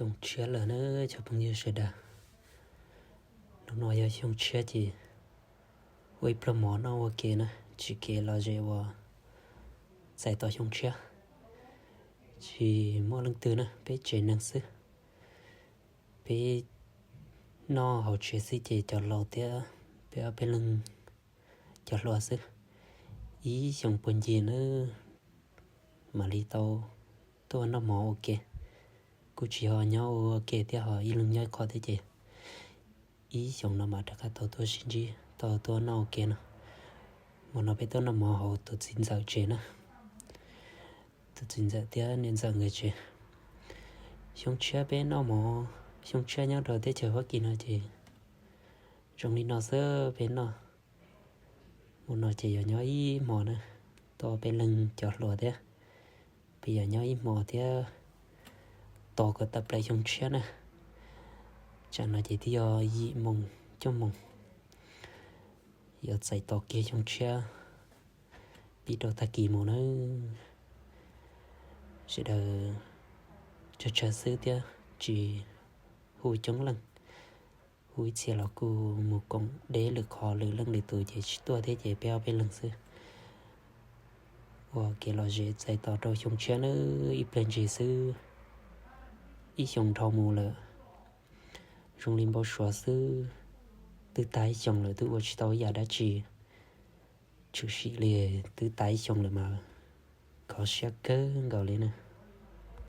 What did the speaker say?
Xyoo tshiab lawm na cov phooj ywg sawv daws. Hnub no yog xyoo tshiab ces ua ib pluag mov noj ua ke na, tsis kev lom zem uas txais tos xyoo tshiab. Tsis muaj leej twg na, peb tsev neeg xwb. Peb noj hauv tsev xwb ces cov laus thiab peb ob peb leeg cov hluas xwb. Ib xyoos puag ncig na mam li tau tuaj noj mov ua ke. Kuj tsis ho nyob ua ke thiab, ho ib leeg nyob ib qho thiab ces ib xyoos no mam rov qab tau tuaj sib ntsib tau tuaj noj ua ke no. Hmo no peb tuaj noj mov hauv tus txiv ntxawm tsev na, tus txiv ntxawm thiab niam ntxawm nkawd tsev. Xyoo tshiab peb noj mov xyoo tshiab nyob rau teb chaws Fab Kis no ces zoo li no xwb peb noj. Hmo no ces yog nyob ib hmo na, tuaj peb leeg cov hluas thiab, peb yog nyob ib hmo thiab tos kom tawm plaws xyoo tshiab na. Tsam no ces twb yog yim moos cuaj moos, yuav txais tos kiag xyoo tshiab pib rau tag kis mus na. Sawv daws tsawg tsawg xwb thiab tsis hu coob leej, hu ib txhia los kuj mus koom deb lwm qhov, lwm leej lwm tus ces tsis tuaj thiab ces peb ob peb leeg xwb. Ua kev lom zem txais tos rau xyoo tshiab na, ib pliag ntsis xwb, ib xyoos dhau mus lawm. Zoo li npau suav xwb, twb tag ib xyoos lawm twb ua tsis tau ib yam dab tsi, tshwm sim li twb tag ib xyoos lawm mas kho siab kawg nkaus li na.